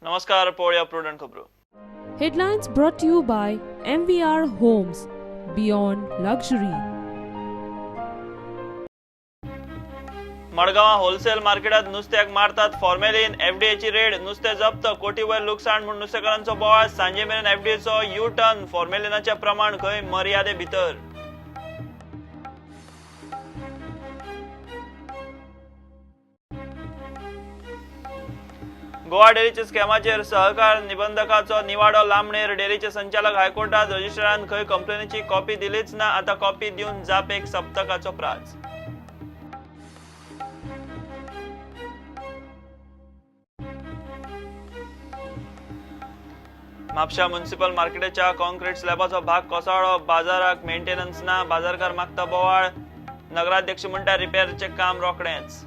नमस्कार, पळोवया प्रुडंट खबरो. Headlines brought to you by MVR Homes, Beyond Luxury. मडगांवां होलसेल मार्केटात नुस्त्याक मारतात फॉर्मेलिन, एफडीएची रेड, नुस्तें जप्त, कोटी वयर लुकसाण म्हूण नुस्तेकारांचो बोवाळ. सांजे मेरेन एफडीएचो यू टर्न, फॉर्मेलिनाचें प्रमाण खंय मर्यादे भितर. गोवा डेअरीच्या स्कॅमाचेर सहकार निबंधकाचो निवाडो लांबणेर. डेअरीचे संचालक हायकोर्टात, रजिस्ट्रारान खंय कंप्लेनीची कॉपी दिलीच ना, आतां कॉपी दिवन जाप एक सप्तकाचो प्राज. म्हापशा म्युनिसिपल मार्केटाच्या कॉन्क्रीट स्लॅबाचो भाग कोसळ्ळो. बाजाराक मेंटेनन्स ना, बाजारकार मागता बोवाळ. नगराध्यक्ष म्हणटा रिपेअरचें काम रोखडेंच.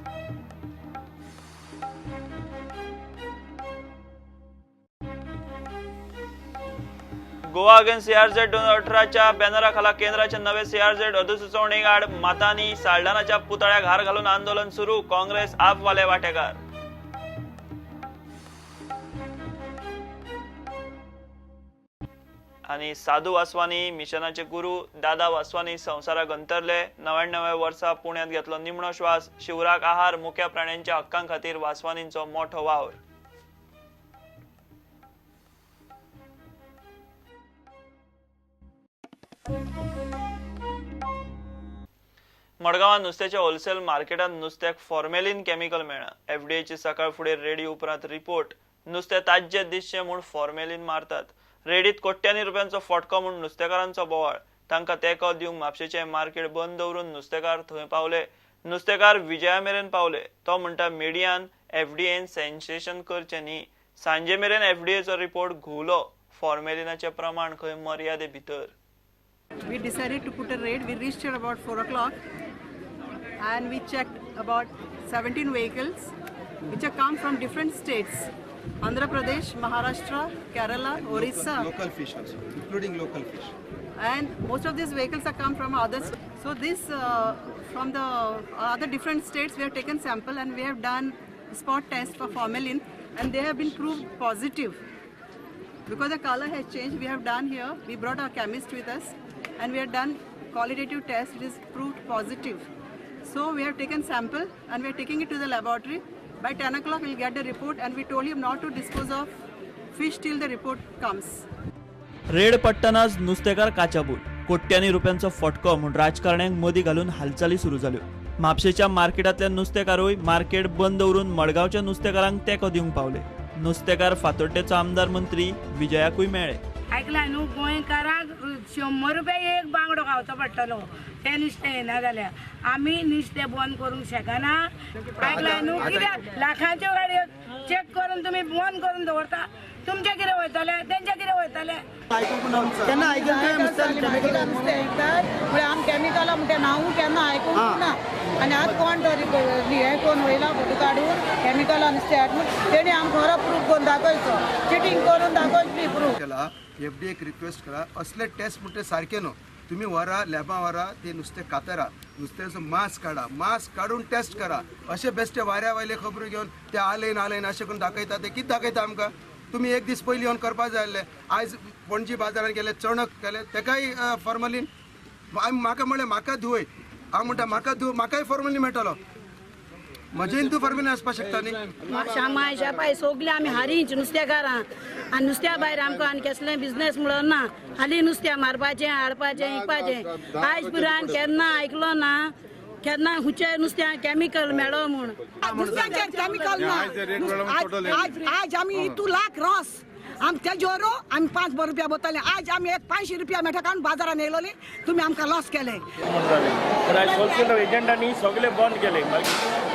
गोवा अगेन्स्ट सीआरझेड 2018च्या बॅनरा खाला केंद्राचे नवे सीआरझेड अधिसुचोवणे आड मातांनी साल्ढाणाच्या पुतळ्याक हार घालून आंदोलन सुरू. काँग्रेस आपवाले वाटेकार. आनी साधू वासवानी मिशनाचे गुरू दादा वासवानी संवसाराक अंतरले. 99 वर्सा पुण्यांत घेतलो निमणो श्वास. शिवराक आहार, मुक्या प्राण्यांच्या हक्कां खातीर वासवानींचो मोठो वावर. मडगांवां नुस्त्याच्या होलसेल मार्केटांत नुस्त्याक फॉर्मेलिन केमिकल मेळ्ळां. एफडीएची सकाळ फुडें रेडी उपरांत रिपोर्ट. नुस्तें ताज्जें दिसचें म्हूण फॉर्मेलिन मारतात. रेडीत कोट्यांनी रुपयांचो फटको म्हूण नुस्तेकारांचो बोवाळ. तांकां तेंको दिवंक म्हापशेचें मार्केट बंद दवरून नुस्तेकार थंय पावले. नुस्तेकार विजया मेरेन पावले. तो म्हणटा मिडियान एफडीएन सेन्सेशन करचें न्ही. सांजे मेरेन एफडीएचो रिपोर्ट घुंवलो. फॉर्मेलिनाचें प्रमाण खंय मर्यादे भितर. We decided to put a raid. We reached here about 4 o'clock and we checked about 17 vehicles which have come from different states: Andhra Pradesh, Maharashtra, Kerala, Orissa. Local fish also, including local fish. And most of these vehicles have come from others. So this from the other different states we have taken sample and we have done spot test for formalin and they have been proved positive. Because the color has changed, we have done here, we brought our chemist with us and we have done qualitative test, it is proved positive. So we have taken sample and we are taking it to the laboratory. By 10 o'clock we will get the report and we told him not to dispose of fish till the report comes. Red पडटनाच नुस्तेकार काचाबूल. कोट्यांनी रुपयांचो फटको म्हूण राजकारण्यांक मदीं घालून हालचाली सुरू जाल्यो. म्हापशेच्या मार्केटांतल्या नुस्तेकारूय मार्केट बंद दवरून मडगांवच्या नुस्तेकारांक तेंको दिवंक पावले. नुस्तेकार फातोड्डेचो आमदार मंत्री विजयाकूय मेळ्ळे. आयकला न्हू, गोंयकारांक 100 रुपया एक बांगडो खावचो पडटलो ते नुस्तें येना जाल्यार. आमी नुस्तें बंद करूंक शकना. आयकला न्हू, कित्याक लाखांच्यो गाडयो चॅक करून तुमी बंद करून दवरता. तुमचें कितें वयतलें, तेंचें कितें वयतलें. केन्ना आयकलें नुस्तें विकतात म्हळ्यार आमी केमिकलां म्हणटा नांवूय केन्ना आयकूंक ना. आनी आतां कोण तरी हें करून वयला फोटो काडून केमिकलां नुस्तें हाड म्हूण तेणी आमकां खरो प्रूफ करून दाखयचो, चिटींग करून दाखयतली प्रूफ. केला एफडीएक रिक्वेस्ट करा, असले टेस्ट म्हणटे सारके न्हू. तुमी व्हरा लॅबां व्हरा, ते नुस्तें कातरा, नुस्त्याचो मांस काडा, मांस काडून टेस्ट करा. अशे बेश्टे वाऱ्या वयले खबरो घेवन ते आलयन आलयन अशें करून दाखयता. ते कितें दाखयता आमकां? तुमी एक दीस पयलीं येवन करपा जाय आसलें. आयज पणजी बाजारान गेले, चणक केले, तेकाय फॉर्मलीन. म्हाका म्हणलें म्हाका धुवय, हांव म्हणटा म्हाका धुव, म्हाकाय फॉर्मलीन मेळटलो. म्हजेन तूं फॉर्मलीन आसपाक शकता न्ही. शामाय शापाय सगळीं आमी हारींच नुस्तेकारां आनी नुस्त्या भायर आमकां आनी कसलें बिजनेस म्हणून ना. हालीं नुस्त्या मारपाचें, हाडपाचें, विकपाचें. आयज पुरान केन्ना आयकलो ना, केन्ना खंयच्या नुस्त्या केमिकल मेळो म्हूण. नुस्त्याचेर केमिकल ना. आज आमी इतू लाख रस आम तेजोर आमी 5 रुपया बोतले. आज आमी एक 500 रुपया मेळटा काडून बाजारान येयलोली, तुमी आमकां लॉस केले. होलसेल एजंटांनी सगळे बंद केले,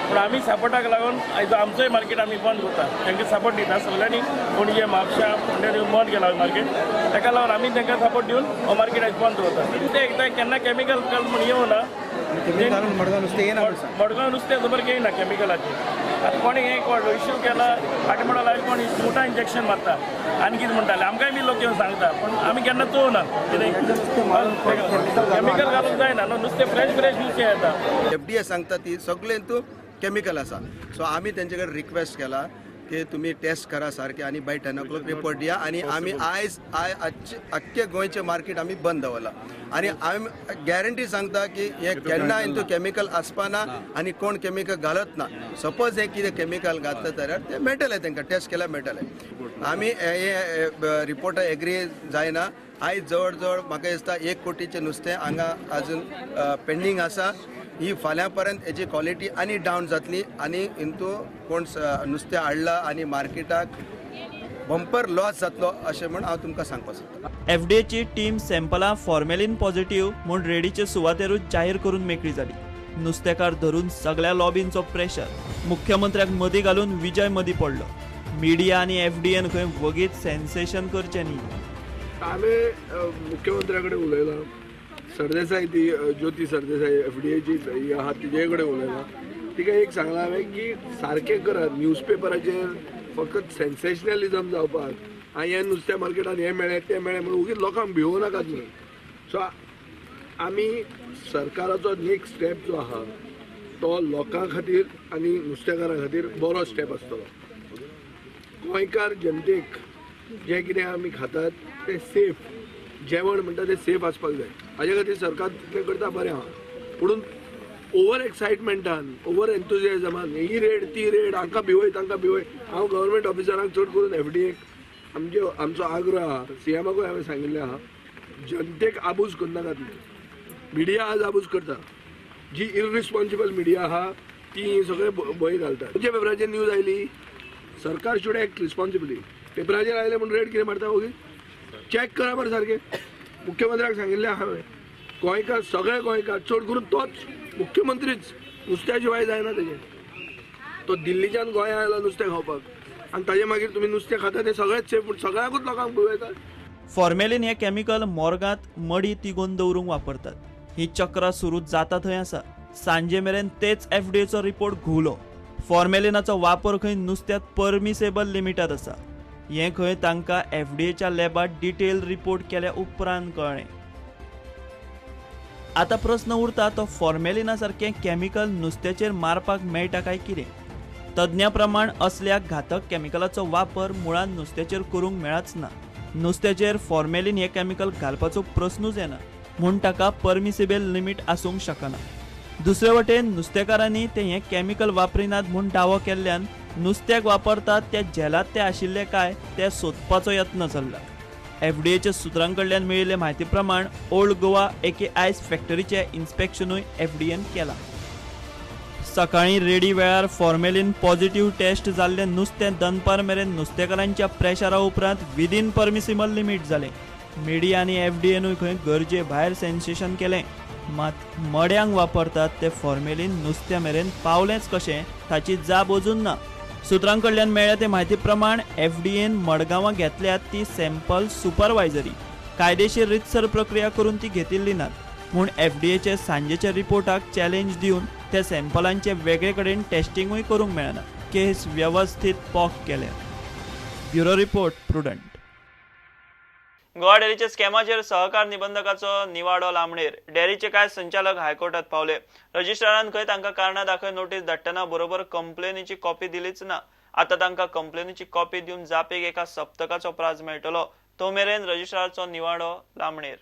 पूण आमी सपोर्टाक लागून आयज आमचोय मार्केट आमी बंद करता. तांकां सपोर्ट दिता सगळ्यांनी. पणजे, म्हापशा, फोंड्यां बंद केला मार्केट, ताका लागून आमी तांकां सपोर्ट दिवन हो मार्केट आयज बंद दवरता. ते एकदां केन्ना केमिकल म्हूण येवना. मडगांव नुस्तें येना, मडगांव नुस्तें जबर येना केमिकलाचें. आतां कोणी हें इश्यू केला फाटीं म्हणटा कोण सुंगटां इंजेक्शन मारता आनी कितें म्हणटाले. आमकांय बी लोक येवन सांगता, पूण आमी केन्ना चोवना कितें केमिकल घालूंक जायना न्हू. नुस्तें फ्रेश फ्रेश नुस्तें येता. एफडीए सांगता ती सगळें हितून केमिकल आसा. सो आमी तेंचे कडेन रिक्वेस्ट केला की तुमी टेस्ट करा सारके आनी बाय 10 o'clock report दिया. आनी आमी आयज आख्खे गोंयचें मार्केट आमी बंद दवरलां आनी आमी गॅरंटी सांगता की हें केन्ना हितून केमिकल आसपाना आनी कोण केमिकल घालत ना. सपोज हें कितें केमिकल घातलें जाल्यार तें मेळटलें, तांकां टेस्ट केल्यार मेळटलें. आमी हे रिपोर्टा एग्री जायना. आयज जवळ जवळ म्हाका दिसता 1 कोटीचें नुस्तें हांगा अजून पेंडींग आसा. ही फाल्यां पर्यंत हेची क्वॉलिटी आनी डावन जातली आनी हितू कोण नुस्तें हाडलां आनी मार्केटाक बंपर लॉस जातलो अशें म्हूण हांव तुमकां सांगपाक सोदतां. एफडीएची टीम सॅम्पलां फॉर्मेलीन पॉझिटिव्ह म्हूण रेडीचे सुवातेरूच जाहीर करून मेकळी जाली. नुस्तेकार धरून सगळ्या लॉबींचो प्रेशर मुख्यमंत्र्याक मदीं घालून विजय मदीं पडलो. मिडिया आनी एफडीएन खंय वगीत सेन्सेशन करचें न्ही. हांवें मुख्यमंत्र्या कडेन उलयलां, सरदेसाय ती ज्योती सरदेसाय एफडीएची ही आहा तिजे कडेन उलयलां. तिका एक सांगलां हांवें की सारकें करात, न्यूजपेपराचेर फकत सेन्सेशनलिजम जावपाक आनी हें नुस्त्या मार्केटान हें मेळ्ळें तें मेळ्ळें म्हणून उगीच लोकांक भिवोवं नाकात म्हणून. सो आमी सरकाराचो नेक्स्ट स्टेप जो आहा तो लोकां खातीर आनी नुस्तेकारां खातीर बरो स्टेप आसतलो. गोंयकार जनतेक जें कितें आमी खातात तें सेफ जेवण म्हणटा तें सेफ आसपाक जाय. हाजे खातीर सरकार तितलें करता बरें आहा, पुणून ओवर एक्सायटमेंटान ओवर एन्थुजियाजमान ही रेड ती रेड हांकां भिवय तांकां भिवय. हांव गव्हर्मेंट ऑफिसरांक चड करून एफडीएक आमचो आग्रह आहा, सीएमाकूय हांवें सांगिल्लें आहा, जनतेक आबूज करनाकात. मिडिया आज आबूज करता, जी इररिस्पॉन्सिबल मिडिया आहा ती सगळे भंय घालता. खंयच्या पेपराचेर न्यूज आयली सरकार should act रिस्पॉन्सिबली. पेपराचेर आयलें म्हूण रेड कितें मारता ओगी चॅक करा बरें सारकें. मुख्यमंत्र्याक सांगिल्लें हांवें, गोंयकार सगळे गोंयकार चड करून तोच मुख्यमंत्रीच नुस्त्या शिवाय जायना तेजें. तो दिल्लीच्यान गोंया आयला नुस्तें खावपाक आनी ताजे मागीर तुमी नुस्तें खाता तें सगळेंच सेफ, पूण सगळ्यांकूच लोकांक भिवयतात. फॉर्मेलीन हें केमिकल मोर्गांत मडी तिगोवन दवरूंक वापरतात. ही चक्रां सुरू जाता थंय आसा. सांजे मेरेन तेच एफडीएचो रिपोर्ट घुंवलो. फॉर्मेलिनाचो वापर खंय नुस्त्यांत परमिसेबल लिमिटांत आसा हें खंय तांकां एफडीएच्या लॅबांत डिटेल रिपोर्ट केल्या उपरांत कळ्ळें. आतां प्रस्न उरता तो फॉर्मेलिना सारकें केमिकल नुस्त्याचेर मारपाक मेळटा काय कितें? तज्ञा प्रमाण असल्या घातक केमिकलाचो वापर मुळांत नुस्त्याचेर करूंक मेळच ना. नुस्त्याचेर फॉर्मेलीन हें केमिकल घालपाचो प्रस्नूच येना म्हूण ताका परमिसेबल लिमीट आसूंक शकना. दुसरे वटेन नुस्तेकारांनी ते हें केमिकल वापरिनात म्हूण दावो केल्ल्यान नुस्त्याक वापरतात त्या झेलांत ते आशिल्ले काय ते सोदपाचो यत्न चल्ला. एफडीएच्या सुत्रां कडल्यान मेळिल्ले म्हायती प्रमाण ओल्ड गोवा एके आयस फॅक्टरीचें इन्स्पेक्शनूय एफडीएन केलां. सकाळीं रेडी वेळार फॉर्मेलीन पॉझिटिव्ह टेस्ट जाल्लें नुस्तें दनपार मेरेन नुस्तेकारांच्या प्रेशरा उपरांत विदीन परमिसिबल लिमीट जालें. मिडिया आनी एफडीएनूय खंय गरजे भायर सेन्सेशन केलें. मात मड्यांक वापरतात ते फॉर्मेलीन नुस्त्या मेरेन पावलेंच कशें ताची जाप अजून ना. सुत्रां कडल्यान मेळ्ळ्या ते म्हायती प्रमाण एफडीएन मडगांवां घेतल्यात ती सॅम्पल सुपरवायझरी कायदेशीर रितसर प्रक्रिया करून ती घेतिल्ली नात म्हूण एफडीएचे सांजेच्या रिपोर्टाक चॅलेंज दिवन त्या सॅम्पलांचे वेगळे कडेन टेस्टिंगूय करूंक मेळना. केस व्यवस्थीत पॉक केल्या. Bureau report, Prudent. Goa डेअरीच्या स्कॅमाचेर सहकार निबंधकाचो निवाडो लांबणेर. डेअरीचे कांय संचालक हायकोर्टात पावले. रजिस्ट्रारान खंय तांकां कारणां दाखय नोटीस धाडटना बरोबर कंप्लेनीची कॉपी दिलीच ना. आतां तांकां कंप्लेनीची कॉपी दिवन जापेक एका सप्तकाचो प्राज मेळटलो. तो मेरेन रजिस्ट्राराचो निवाडो लांबणेर.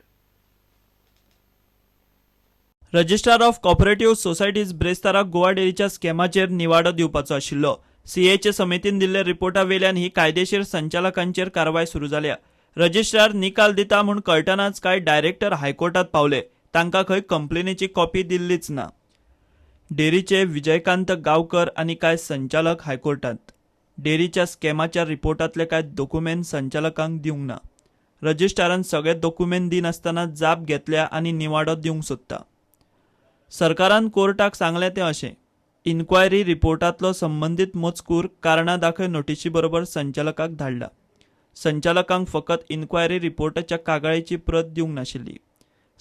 रजिस्ट्रार ऑफ कॉपरेटिव्ह सोसायटीज ब्रेस्ताराक गोवा डेअरीच्या स्कॅमाचेर निवाडो दिवपाचो आशिल्लो. सीएचे समितीन दिल्ल्या रिपोर्टा वेल्यान ही कायदेशीर संचालकांचेर कारवाय सुरू जाल्या. रजिस्ट्रार निकाल दिता म्हूण कळटनाच कांय डायरेक्टर हायकोर्टात पावले. तांकां खंय कंप्लेनीची कॉपी दिल्लीच ना. डेअरीचे विजयकांत गांवकर आनी कांय संचालक हायकोर्टात. डेअरीच्या स्कॅमाच्या रिपोर्टांतले कांय दोकुमेंत संचालकांक दिवंक ना. रजिस्ट्रारान सगळे दोकुमेंत दिनासतना जाप घेतल्या आनी निवाडो दिवंक सोदता. सरकारान कोर्टाक सांगलें तें अशें, इन्क्वायरी रिपोर्टांतलो संबंदीत मजकूर कारणां दाखय नोटिशी बरोबर संचालकाक धाडला. संचालकांक फकत इन्क्वायरी रिपोर्टाच्या कागाळीची प्रत दिवंक नाशिल्ली.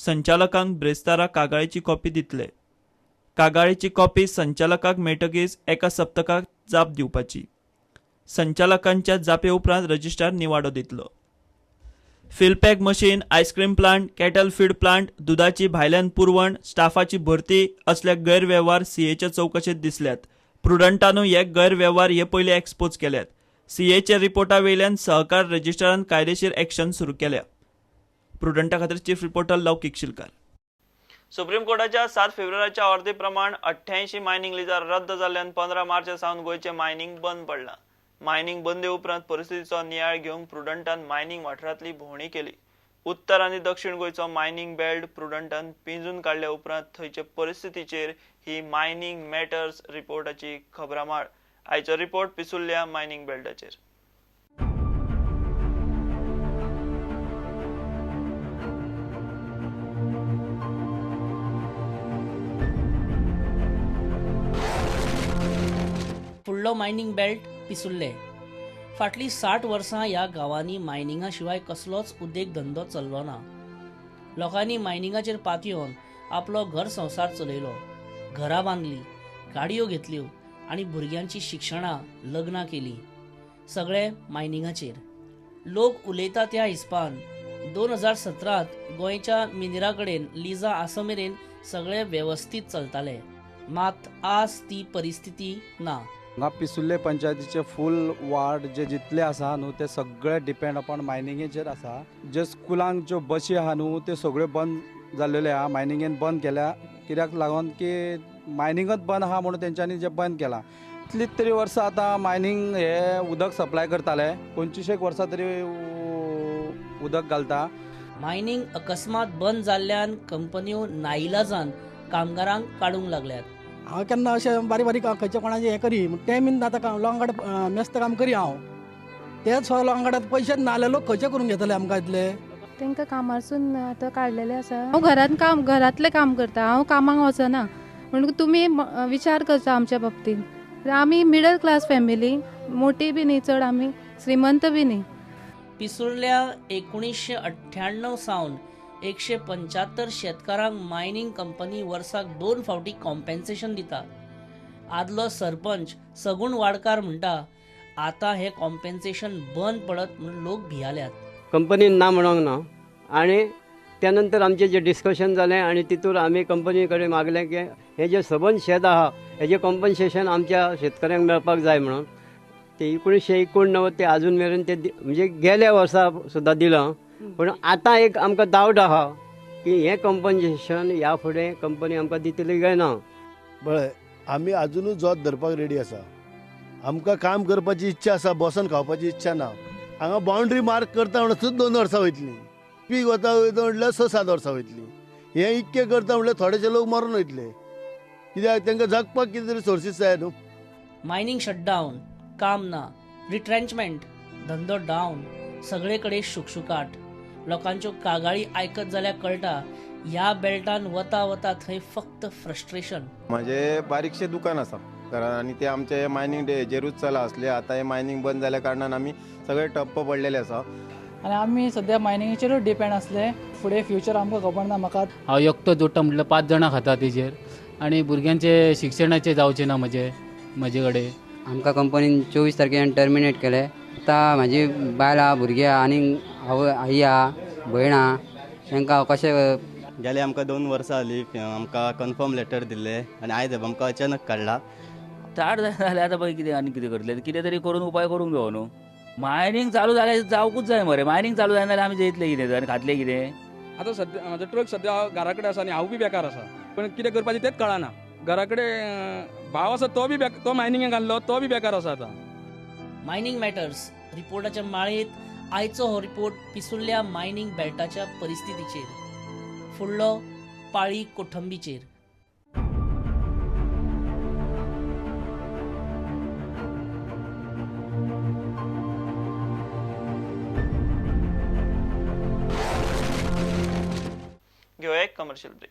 संचालकांक ब्रेस्तारा कागाळीची कॉपी दितले. कागाळीची कॉपी संचालकाक मेळटकीच एका सप्तकाक जाप दिवपाची. संचालकांच्या जापे उपरांत रजिस्ट्रार निवाडो दितलो. Fill pack machine, ice cream plant, cattle feed plant, दुदाची भायल्यान पुरवण, स्टाफाची भरती असल्या गैरवेव्हार सीएच्या चवकशेंत दिसल्यात. प्रुडंटानूय हे गैरवेव्हार हे पयलीं एक्सपोज केल्यात. सीएच्या रिपोर्टा वयल्यान सहकार रजिस्ट्रारान कायदेशीर एक्शन सुरू केल्या. प्रुडंटा खातीर chief reporter Laukik Shilkar. Supreme कोर्टाच्या 7 फेब्रुवारीच्या ऑर्दे प्रमाण 88 मायनिंग लिजां रद्द जाल्ल्यान 15 मार्च सावन गोंयचें मायनिंग बंद पडलां. मायनिंग बंदे उपरांत परिस्थितीचो नियाळ घेवंक प्रुडंटान मायनिंग वाठारांतली भोंवडी केली. उत्तर आनी दक्षिण गोंयचो मायनिंग बेल्ट प्रुडंटान पिंजून काडल्या उपरांत थंयचे परिस्थितीचेर ही मायनिंग मॅटर्स रिपोर्टाची खबरामाळ. आयचो रिपोर्ट पिसुर्ल्या मायनिंग बेल्टाचेर. फुडलो मायनिंग बेल्ट पिसुर्ले. फाटलीं 60 वर्सां ह्या गांवांनी मायनिंगा शिवाय कसलोच उद्देग धंदो चल्लो ना. लोकांनी मायनिंगाचेर पातयेवन आपलो घर संवसार चलयलो, घरां बांदली, गाडयो घेतल्यो आनी भुरग्यांची शिक्षणां, लग्नां केलीं, सगळें मायनिंगाचेर. लोक उलयता त्या हिसपान 2017 गोंयच्या मिनेरा कडेन लिजां आसा मेरेन सगळें वेवस्थीत चलतालें, मात आज ती परिस्थिती ना. हांगा पिसुर्ले पंचायतीचे फूल वार्ड जे जितले आसा न्हू ते सगळे डिपेंड अपॉन मायनिंगेचेर आसा. जे स्कुलांक ज्यो बशी आहा न्हू त्यो सगळ्यो बंद जाल्लेल्यो आहा, मायनिंगेन बंद केल्या. कित्याक लागून की मायनिंगच बंद आहा म्हणून तेंच्यांनी जे बंद केलां. इतलीं तरी वर्सां आतां मायनिंग हे उदक सप्लाय करताले, 25 वर्सां तरी उदक घालता. मायनिंग अकस्मात बंद जाल्ल्यान कंपन्यो नाईलाजान कामगारांक काडूंक लागल्यात. हांव केन्ना अशें बारीक बारीक खंयच्या कोणाचें हें करी तें बीन आतां लोकां कडेन मेस्त काम करी हांव, तेच सगळे लोकां कडेन पयशेच ना जाल्यार लोक खंयचे करून घेतले आमकां इतले. तांकां कामारसून आतां काडलेलें आसा. हांव घरांत काम घरांतलें काम करता, हांव कामाक वचना, म्हणून तुमी विचार करचो आमच्या बाबतींत. आमी मिडल क्लास फॅमिली, मोटी बी न्ही चड, आमी श्रीमंत बी न्ही. पिसुर्ल्या 1998 सावन 175 शेतकारांक मायनिंग कंपनी वर्साक 2 फावटी कॉम्पेन्सेशन दिता. आदलो सरपंच सगुण वाडकार म्हणटा, आतां हें कॉम्पेन्सेशन बंद पडत म्हणून लोक भियाल्यात. कंपनीन ना म्हणूंक ना आनी त्या नंतर आमचें जें डिस्कशन जालें आनी तितूर आमी कंपनी कडेन मागलें की हें जें सबंद शेत आहा हेजें कॉम्पन्सेशन आमच्या शेतकऱ्यांक मेळपाक जाय म्हणून. ते 1989 ते आजून मेरेन ते म्हणजे गेल्या वर्सा सुद्दां दिलां, पूण आतां एक आमकां डावट आहा की हें कॉम्पन्सेशन ह्या फुडें कंपनी आमकां दितली काय ना. पळय, आमी आजुनूय जोत धरपाक रेडी आसा. आमकां काम करपाची इच्छा आसा, बसून खावपाची इच्छा ना. हांगा बाउंड्री मार्क करता म्हणल्यार 2 वर्सां वयतलीं, पीक वता वयता म्हणल्यार 6-7 वर्सां वयतलीं. हें इतकें करता म्हणल्यार थोडेशे लोक मरून वयतले, कित्याक तांकां जगपाक कितें तरी सोर्सीस जाय न्हू. मायनिंग शटडावन, काम ना, रिट्रेंचमेंट, धंदो डावन, सगळे कडेन शुकशुकाट. लोकांच्यो कागाळी आयकत जाल्यार कळटा ह्या बेल्टान वता वता थंय फक्त फ्रस्ट्रेशन. म्हजें बारीकशें दुकान आसा घरान आनी ते आमचे मायनिंग हेजेरूच चला आसले. आतां हें मायनिंग बंद जाल्या कारणान आमी सगळे ठप्प पडलेले आसा आनी आमी सद्या मायनिंगेचेरूच डिपेंड आसले. फुडें फ्युचर आमकां खबर ना. म्हाका हांव एकटो जोडटा म्हटल्यार 5 जाणां खाता तेजेर आनी भुरग्यांचे शिक्षणाचें जावचें ना म्हजे कडेन. आमकां कंपनीन 24 तारखेन टर्मिनेट केलें. आतां म्हाजी बायल आहा, भुरगीं आहा, आनी आवय आई आहा, भयण आहा, तांकां हांव कशें. गेले आमकां 2 वर्सां जालीं आमकां कन्फर्म लेटर दिल्लें आनी आयज आमकां अचानक काडला. स्टार्ट जालें आतां पळय कितें आनी कितें करतले, कितें तरी करून उपाय करूंक जावो न्हू. मायनिंग चालू जाल्यार जावकूच जाय मरे. मायनिंग चालू जायना जाल्यार आमी जेयतले कितें आनी खातले कितें. आतां सद्या म्हाजो ट्रक सद्या घरा कडेन आसा आनी हांव बी बेकार आसा, पूण कितें करपाचें तेंच कळना. घरा कडेन भाव आसा तो बी तो मायनिंगेक घाल्लो तो बी बेकार आसा आतां. मायनिंग मॅटर्स रिपोर्टाच्या माळेंत आयचो हो रिपोर्ट पिसुर्ल्या मायनिंग बेल्टाच्या परिस्थितीचेर, फुडलो पाळी कोठंबीचेर. घेवया एक कमर्शियल ब्रेक.